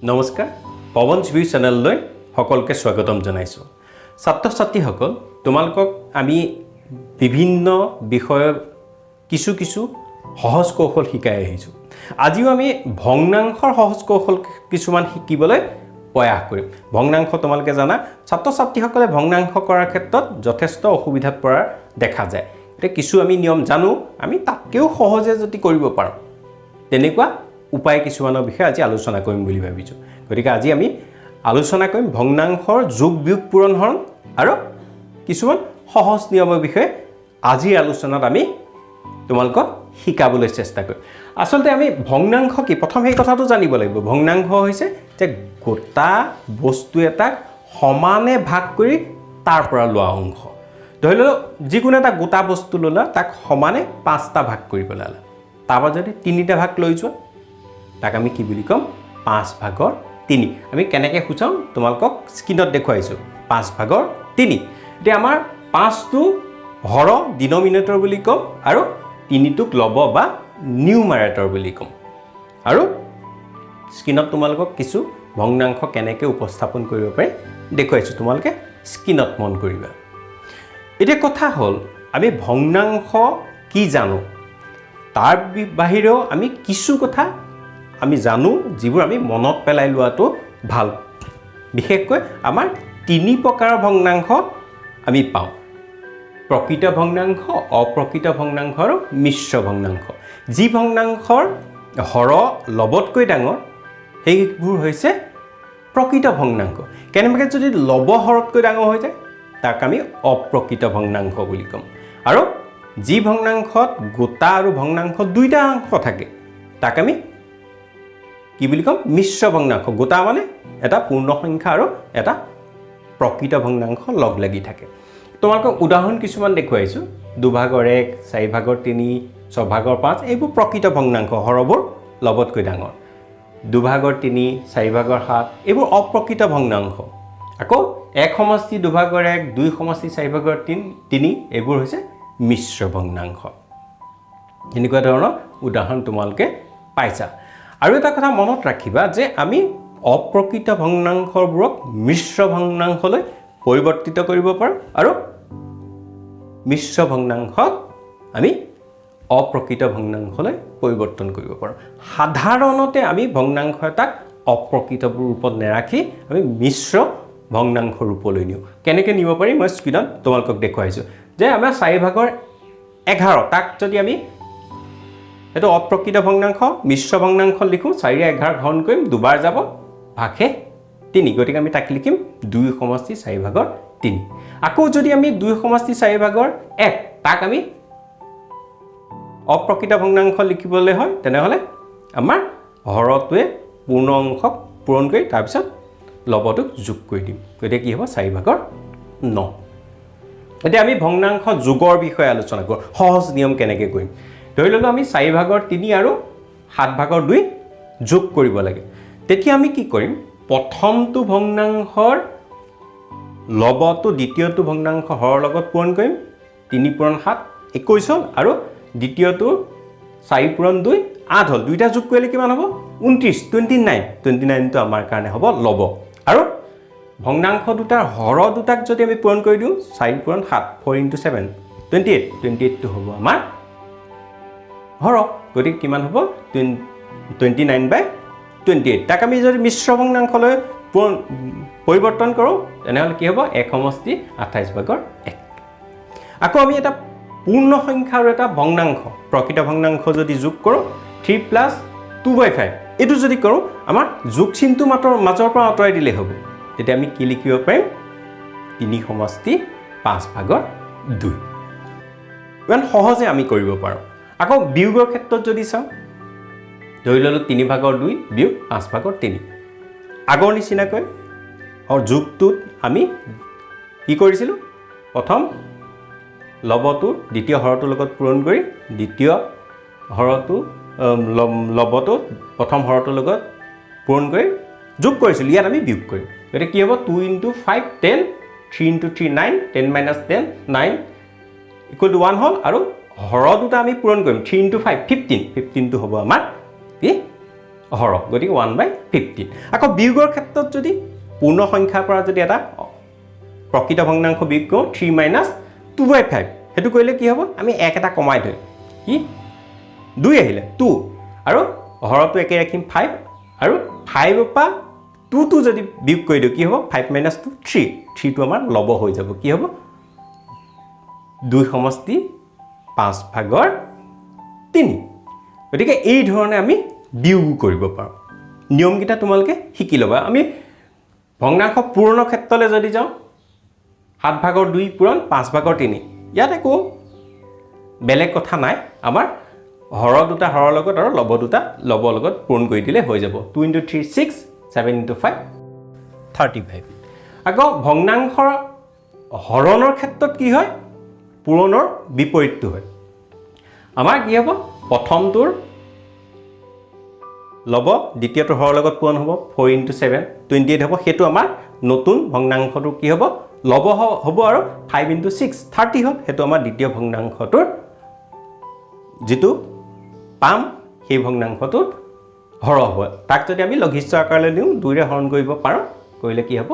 নমস্কাৰ, পৱনছ ভিউ চেনেললৈ সকলোকে স্বাগতম জনাইছোঁ। ছাত্ৰ ছাত্ৰীসকল, তোমালোকক আমি বিভিন্ন বিষয়ৰ কিছু কিছু সহজ কৌশল শিকাই আহিছোঁ। আজিও আমি ভগ্নাংশৰ সহজ কৌশল কিছুমান শিকিবলৈ প্ৰয়াস কৰিম। ভগ্নাংশ তোমালোকে জানা, ছাত্ৰ ছাত্ৰীসকলে ভগ্নাংশ কৰাৰ ক্ষেত্ৰত যথেষ্ট অসুবিধাত পৰা দেখা যায়। গতিকে কিছু আমি নিয়ম জানো, আমি তাতকৈও সহজে যদি কৰিব পাৰোঁ, তেনেকুৱা উপায় কিছুমানৰ বিষয়ে আজি আলোচনা কৰিম বুলি ভাবিছোঁ। গতিকে আজি আমি আলোচনা কৰিম ভগ্নাংশৰ যোগ, বিয়োগ, পূৰণ, হৰণ আৰু কিছুমান সহজ নিয়মৰ বিষয়ে। আজিৰ আলোচনাত আমি তোমালোকক শিকাবলৈ চেষ্টা কৰিম। আচলতে আমি ভগ্নাংশ কি, প্ৰথম সেই কথাটো জানিব লাগিব। ভগ্নাংশ হৈছে যে গোটা বস্তু এটাক সমানে ভাগ কৰি তাৰ পৰা লোৱা অংশ। ধৰি লওঁ, যিকোনো এটা গোটা বস্তু ল'লা, তাক সমানে পাঁচটা ভাগ কৰি পেলালা। তাৰপৰা যদি তিনিটা ভাগ লৈ যোৱা, তাক আমি কি বুলি ক'ম? 5 ভাগৰ 3। আমি কেনেকৈ সূচাওঁ, তোমালোকক স্ক্ৰীণত দেখুৱাইছোঁ, 5 ভাগৰ 3। এতিয়া আমাৰ পাঁচটো হৰ, ডিনমিনেটৰ বুলি ক'ম আৰু তিনিটোক লব বা নিউমাৰেটৰ বুলি ক'ম। আৰু স্ক্ৰীণত তোমালোকক কিছু ভগ্নাংশ কেনেকৈ উপস্থাপন কৰিব পাৰি দেখুৱাইছোঁ, তোমালোকে স্ক্ৰীণত মন কৰিবা। এতিয়া কথা হ'ল, আমি ভগ্নাংশ কি জানো, তাৰ বাহিৰেও আমি কিছু কথা আমি জানো, যিবোৰ আমি মনত পেলাই লোৱাটো ভাল। বিশেষকৈ আমাৰ তিনি প্ৰকাৰৰ ভগ্নাংশ আমি পাওঁ: প্ৰকৃত ভগ্নাংশ, অপ্ৰকৃত ভগ্নাংশ আৰু মিশ্ৰ ভগ্নাংশ। যি ভগ্নাংশৰ হৰ লবতকৈ ডাঙৰ, সেইবোৰ হৈছে প্ৰকৃত ভগ্নাংশ। কেনেবাকৈ যদি লব হৰতকৈ ডাঙৰ হৈ যায়, তাক আমি অপ্ৰকৃত ভগ্নাংশ বুলি ক'ম। আৰু যি ভগ্নাংশত গোটা আৰু ভগ্নাংশ দুইটা অংশ থাকে, তাক আমি কি বুলি ক'ম? মিশ্ৰ ভগ্নাংশ। গোটা মানে এটা পূৰ্ণ সংখ্যা আৰু এটা প্ৰকৃত ভগ্নাংশ লগ লাগি থাকে। তোমালোকক উদাহৰণ কিছুমান দেখুৱাইছোঁ: 2 ভাগৰ 1, 4 ভাগৰ 3, 6 ভাগৰ 5, এইবোৰ প্ৰকৃত ভগ্নাংশ, হৰবোৰ লবতকৈ ডাঙৰ। 2 ভাগৰ 3, 4 ভাগৰ 7, এইবোৰ অপ্ৰকৃত ভগ্নাংশ। আকৌ 1 সমষ্টি 2 ভাগৰ 1, 2 সমষ্টি 4 ভাগৰ 3, এইবোৰ হৈছে মিশ্ৰ ভগ্নাংশ। এনেকুৱা ধৰণৰ উদাহৰণ তোমালোকে পাইছা। আৰু এটা কথা মনত ৰাখিবা যে আমি অপ্ৰকৃত ভগ্নাংশবোৰক মিশ্ৰ ভগ্নাংশলৈ পৰিৱৰ্তিত কৰিব পাৰোঁ আৰু মিশ্ৰ ভগ্নাংশক আমি অপ্ৰকৃত ভগ্নাংশলৈ পৰিৱৰ্তন কৰিব পাৰোঁ। সাধাৰণতে আমি ভগ্নাংশ এটাক অপ্ৰকৃত ৰূপত নেৰাখি আমি মিশ্ৰ ভগ্নাংশ ৰূপলৈ নিওঁ। কেনেকৈ নিব পাৰি, মই স্ক্ৰীণত তোমালোকক দেখুৱাইছোঁ যে আমাৰ 4 ভাগৰ 11, তাক যদি আমি, সেইটো অপ্ৰকৃত ভগ্নাংশ, মিশ্ৰ ভগ্নাংশ লিখোঁ, চাৰিৰে 11 হৰণ কৰিম, দুবাৰ যাব, ভাগশেষ তিনি। গতিকে আমি তাক লিখিম 2 সমষ্টি 4 ভাগৰ 3। আকৌ যদি আমি 2 সমষ্টি 4 ভাগৰ 1, তাক আমি অপ্ৰকৃত ভগ্নাংশ লিখিবলৈ হয়, তেনেহ'লে আমাৰ হৰটোৱে পূৰ্ণ অংশক পূৰণ কৰি তাৰপিছত লবটোক যোগ কৰি দিম। গতিকে কি হ'ব? 4 ভাগৰ 9। এতিয়া আমি ভগ্নাংশ যোগৰ বিষয়ে আলোচনা কৰোঁ। সহজ নিয়ম কেনেকৈ কৰিম? ধৰি ল'লোঁ, আমি 4 ভাগৰ 3 আৰু 7 ভাগৰ 2 যোগ কৰিব লাগে। তেতিয়া আমি কি কৰিম? প্ৰথমটো ভগ্নাংশৰ লবটো দ্বিতীয়টো ভগ্নাংশ হৰৰ লগত পূৰণ কৰিম। 3 পূৰণ 7 21 হ'ল আৰু দ্বিতীয়টো 4 পূৰণ 2 8 হ'ল। দুইটা যোগ কৰিলে কিমান হ'ব? 29, 29। 29টো আমাৰ কাৰণে হ'ব লব। আৰু ভগ্নাংশ দুটাৰ হৰ দুটাক যদি আমি পূৰণ কৰি দিওঁ, 4 পূৰণ 7, 4 into 7, 28। 28টো হ'ব আমাৰ হৰ। গতিকে কিমান হ'ব? 29 by 28। তাক আমি যদি মিশ্ৰ ভগ্নাংশলৈ পৰিৱৰ্তন কৰোঁ, তেনেহ'লে কি হ'ব? 1 সমষ্টি 28 ভাগৰ 1। আকৌ আমি এটা পূৰ্ণ সংখ্যা আৰু এটা ভগ্নাংশ, প্ৰকৃত ভগ্নাংশ যদি যোগ কৰোঁ, 3 plus 2 by 5, এইটো যদি কৰোঁ, আমাৰ যোগ চিনটো মাত্ৰ মাজৰ পৰা আঁতৰাই দিলেই হ'ব। তেতিয়া আমি কি লিখিব পাৰিম? 3 সমষ্টি 5 ভাগৰ 2। ইমান সহজে আমি কৰিব পাৰোঁ। আকৌ বিয়োগৰ ক্ষেত্ৰত যদি চাওঁ, ধৰি ল'লোঁ 3 ভাগৰ 2 বিয়োগ 5 ভাগৰ 3। আগৰ নিচিনাকৈ আৰু যোগটোত আমি কি কৰিছিলোঁ? প্ৰথম লবটো দ্বিতীয় হৰটোৰ লগত পূৰণ কৰি, দ্বিতীয় হৰটো লবটো প্ৰথম হৰটোৰ লগত পূৰণ কৰি যোগ কৰিছিলোঁ। ইয়াত আমি বিয়োগ কৰিম। গতিকে কি হ'ব? 2 into 5, 10, 3 into 3, 9, 10 minus 10, 9 equal to 1 হ'ল। আৰু হৰ দুটা আমি পূৰণ কৰিম, 3 into 5, 15। 15টো হ'ব আমাৰ কি? হৰ, গতিকে 1/15। আকৌ বিয়োগৰ ক্ষেত্ৰত যদি পূৰ্ণ সংখ্যাৰ পৰা যদি এটা প্ৰকৃত ভগ্নাংশ বিয়োগ কৰোঁ 3 মাইনাছ 2/5, সেইটো কৰিলে কি হ'ব? আমি এক এটা কমাই ধৰিম, কি 2 আহিলে 2, আৰু হৰটো একে ৰাখিম 5, আৰু 5ৰ পৰা 2টো যদি বিয়োগ কৰি দিওঁ কি হ'ব? 5 মাইনাছ 2 3, 3টো আমাৰ লব হৈ যাব, কি হ'ব? 2 সমষ্টি 5/3। গতিকে এই ধৰণে আমি বিয়োগো কৰিব পাৰোঁ। নিয়মকেইটা তোমালোকে শিকি ল'বা। আমি ভগ্নাংশ পূৰণৰ ক্ষেত্ৰলৈ যদি যাওঁ, 7/2 পূৰণ 5/3, ইয়াত একো বেলেগ কথা নাই, আমাৰ হৰ দুটা হৰৰ লগত আৰু লব দুটা লবৰ লগত পূৰণ কৰি দিলে হৈ যাব। 2 ইণ্টু 3 6, 7 ইণ্টু 5 35। আকৌ ভগ্নাংশৰ হৰণৰ ক্ষেত্ৰত কি হয়? পূৰণৰ বিপৰীতটো হয়। আমাৰ কি হ'ব? প্ৰথমটোৰ ল'ব, দ্বিতীয়টো হৰৰ লগত পূৰণ হ'ব, 4 ইণ্টু 7 28 হ'ব, সেইটো আমাৰ নতুন ভগ্নাংশটো কি হ'ব? ল'ব হ'ব, আৰু 5 ইণ্টু 6 30 হ'ল, সেইটো আমাৰ দ্বিতীয় ভগ্নাংশটোৰ যিটো পাম সেই ভগ্নাংশটোৰ হৰ হ'ব। তাক যদি আমি লঘিষ্ঠ আকাৰলৈ দিওঁ, 2ৰে হৰণ কৰিব পাৰোঁ, কৰিলে কি হ'ব?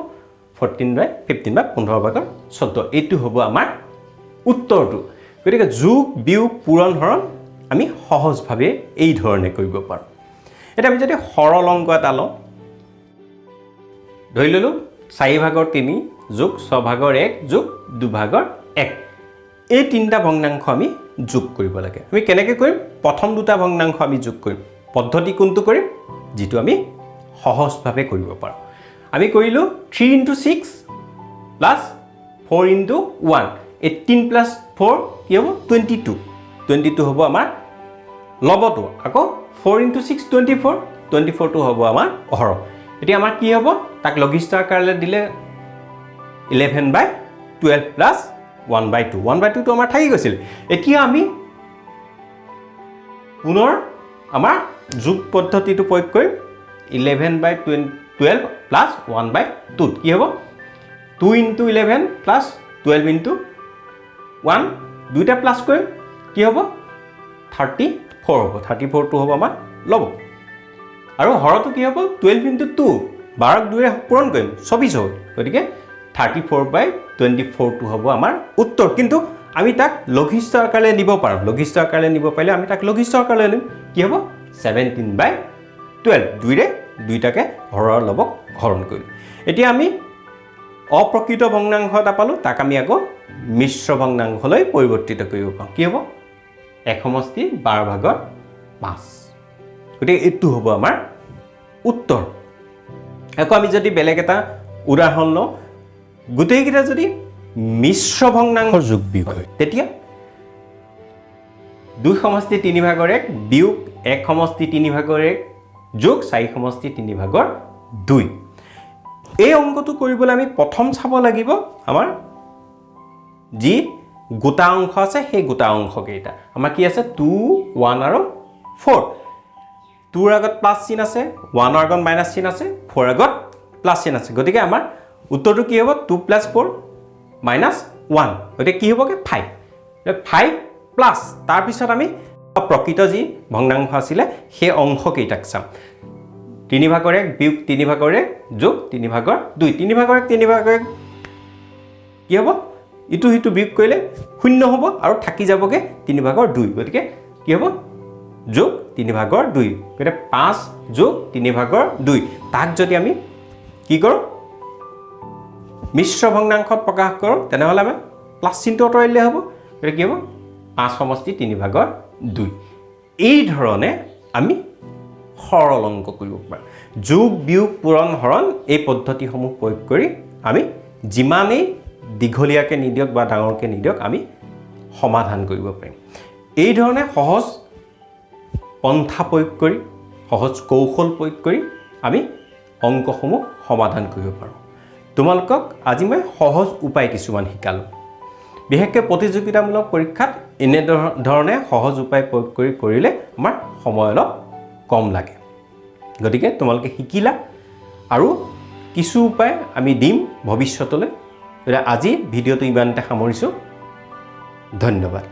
14/15 বা 15/14, এইটো হ'ব আমাৰ উত্তৰটো। গতিকে যোগ বিয়োগ পূৰণ হৰণ আমি সহজভাৱে এই ধৰণে কৰিব পাৰোঁ। এতিয়া আমি যদি সৰল অংক এটা লওঁ, ধৰি ল'লোঁ 4/3 যোগ 6/1 যোগ 2/1, এই তিনিটা ভগ্নাংশ আমি যোগ কৰিব লাগে। আমি কেনেকৈ কৰিম? প্ৰথম দুটা ভগ্নাংশ আমি যোগ কৰিম। পদ্ধতি কোনটো কৰিম? যিটো আমি সহজভাৱে কৰিব পাৰোঁ। আমি কৰিলোঁ 3 ইণ্টু 6 প্লাছ 4 ইণ্টু 1, 18 প্লাছ 4 কি হ'ব? 22, 22 হ'ব আমাৰ লবটো। আকৌ 4 ইণ্টু 6 24, 24টো হ'ব আমাৰ হৰ। এতিয়া আমাৰ কি হ'ব? তাক লঘিষ্ঠ আকাৰলৈ দিলে 11/12 প্লাছ 1/2, 1/2টো আমাৰ থাকি গৈছিল। এতিয়া আমি পুনৰ আমাৰ যোগ পদ্ধতিটো প্ৰয়োগ কৰিম। 11/12 প্লাছ 1/2ত কি হ'ব? 2 ইণ্টু 11 প্লাছ 12 ইণ্টু 1, দুইটা প্লাছ কৰিম, কি হ'ব? 34 হ'ব, 34টো হ'ব আমাৰ ল'ব। আৰু হৰটো কি হ'ব? 12 ইণ্টু 2, 12ক 2ৰে পূৰণ কৰিম, 24 হ'ব, গতিকে 34/24টো হ'ব আমাৰ উত্তৰ। কিন্তু আমি তাক লঘিষ্ঠ আকাৰলৈ নিব পাৰোঁ। লঘিষ্ঠ আকাৰলৈ নিব পাৰিলে আমি তাক লঘিষ্ঠ আকাৰলৈ নিম, কি হ'ব? 17/12, 2ৰে দুইটাকে হৰৰ লবক হৰণ কৰিলোঁ। এতিয়া আমি অপ্ৰকৃত ভগ্নাংশ এটা পালোঁ, তাক আমি আকৌ মিশ্ৰ ভগ্নাংশলৈ পৰিৱৰ্তিত কৰিব পাৰোঁ। কি হ'ব? 1 সমষ্টি 12/5, গতিকে এইটো হ'ব আমাৰ উত্তৰ। আকৌ আমি যদি বেলেগ এটা উদাহৰণ লওঁ, গোটেইকেইটা যদি মিশ্ৰ ভগ্নাংশৰ যোগ বিয়োগ হয়, তেতিয়া 2 সমষ্টি 3/1 বিয়োগ 1 সমষ্টি 3/1 যোগ 4 সমষ্টি 3/2। এই অংকটো কৰিবলৈ আমি প্ৰথম চাব লাগিব আমাৰ যি গোটা অংশ আছে, সেই গোটা অংশকেইটা আমাৰ কি আছে? 2, 1 আৰু 4। 2ৰ আগত প্লাছ চিন আছে, 1ৰ আগত মাইনাছ চিন আছে, 4ৰ আগত প্লাছ চিন আছে, গতিকে আমাৰ উত্তৰটো কি হ'ব? 2 প্লাছ 4 মাইনাছ 1, গতিকে কি হ'বগৈ? 5। 5 প্লাছ তাৰপিছত আমি প্ৰকৃত যি ভগ্নাংশ আছিলে সেই অংশকেইটাক চাম। 3/1 বিয়োগ 3/1 যোগ 3/2, 3/1 3/1 কি হ'ব? ইটো সিটো বিয়োগ কৰিলে শূন্য হ'ব আৰু থাকি যাবগৈ 3/2, গতিকে কি হ'ব? যোগ 3/2, গতিকে 5 যোগ 3/2। তাক যদি আমি কি কৰোঁ? মিশ্ৰ ভগ্নাংশত প্ৰকাশ কৰোঁ, তেনেহ'লে আমি প্লাছ চিনটো আঁতৰাই দিলে হ'ব, গতিকে কি হ'ব? 5 সমষ্টি 3/2। এই ধৰণে আমি সৰল অংক কৰিব পাৰোঁ। যোগ বিয়োগ পূৰণ হৰণ এই পদ্ধতিসমূহ প্ৰয়োগ কৰি আমি যিমানেই দীঘলীয়াকৈ নিদিয়ক বা ডাঙৰকৈ নিদিয়ক আমি সমাধান কৰিব পাৰিম। এই ধৰণে সহজ পন্থা প্ৰয়োগ কৰি, সহজ কৌশল প্ৰয়োগ কৰি আমি অংকসমূহ সমাধান কৰিব পাৰোঁ। তোমালোকক আজি মই সহজ উপায় কিছুমান শিকালোঁ। বিশেষকৈ প্ৰতিযোগিতামূলক পৰীক্ষাত এনেধৰণে সহজ উপায় প্ৰয়োগ কৰি কৰিলে আমাৰ সময় অলপ কম লাগে। গতিকে তোমালোকে শিকিলা আৰু কিছু উপায় আমি দিম ভৱিষ্যতলৈ। গতিকে আজি ভিডিঅ'টো ইমানতে সামৰিছোঁ। ধন্যবাদ।